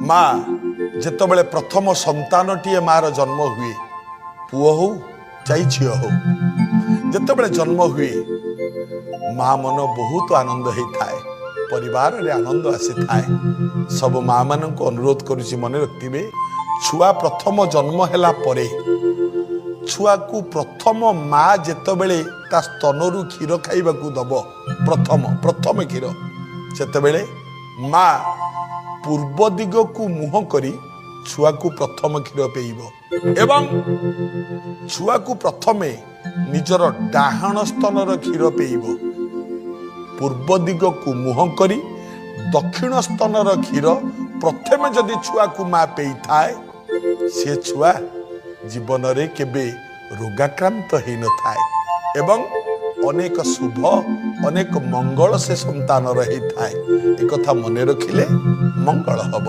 ମା ଯେତେବେଳେ ପ୍ରଥମ ସନ୍ତାନଟିଏ ମାର ଜନ୍ମ ହୁଏ, ପୁଅ ହଉ ଚାହି ଝିଅ ହଉ, ଯେତେବେଳେ ଜନ୍ମ ହୁଏ, ମା ମନ ବହୁତ ଆନନ୍ଦ ହେଇଥାଏ, ପରିବାରରେ ଆନନ୍ଦ ଆସିଥାଏ। ସବୁ ମା ମାନଙ୍କୁ ଅନୁରୋଧ କରୁଛି, ମନେ ରଖିଥିବେ, ଛୁଆ ପ୍ରଥମ ଜନ୍ମ ହେଲା ପରେ ଛୁଆକୁ ପ୍ରଥମ ମା ଯେତେବେଳେ ତା ସ୍ତନରୁ କ୍ଷୀର ଖାଇବାକୁ ଦବ, ପ୍ରଥମ ପ୍ରଥମ କ୍ଷୀର, ସେତେବେଳେ ମା ପୂର୍ବ ଦିଗକୁ ମୁହଁ କରି ଛୁଆକୁ ପ୍ରଥମ କ୍ଷୀର ପେଇବ ଏବଂ ଛୁଆକୁ ପ୍ରଥମେ ନିଜର ଡାହାଣ ସ୍ତନର କ୍ଷୀର ପେଇବ। ପୂର୍ବ ଦିଗକୁ ମୁହଁ କରି ଦକ୍ଷିଣ ସ୍ତନର କ୍ଷୀର ପ୍ରଥମେ ଯଦି ଛୁଆକୁ ମା ପେଇଥାଏ, ସେ ଛୁଆ ଜୀବନରେ କେବେ ରୋଗାକ୍ରାନ୍ତ ହେଇନଥାଏ ଏବଂ ଅନେକ ଶୁଭ, ଅନେକ ମଙ୍ଗଳ ସେ ସନ୍ତାନର ହେଇଥାଏ। ଏକଥା ମନେ ରଖିଲେ ମଙ୍ଗଳ ହବ।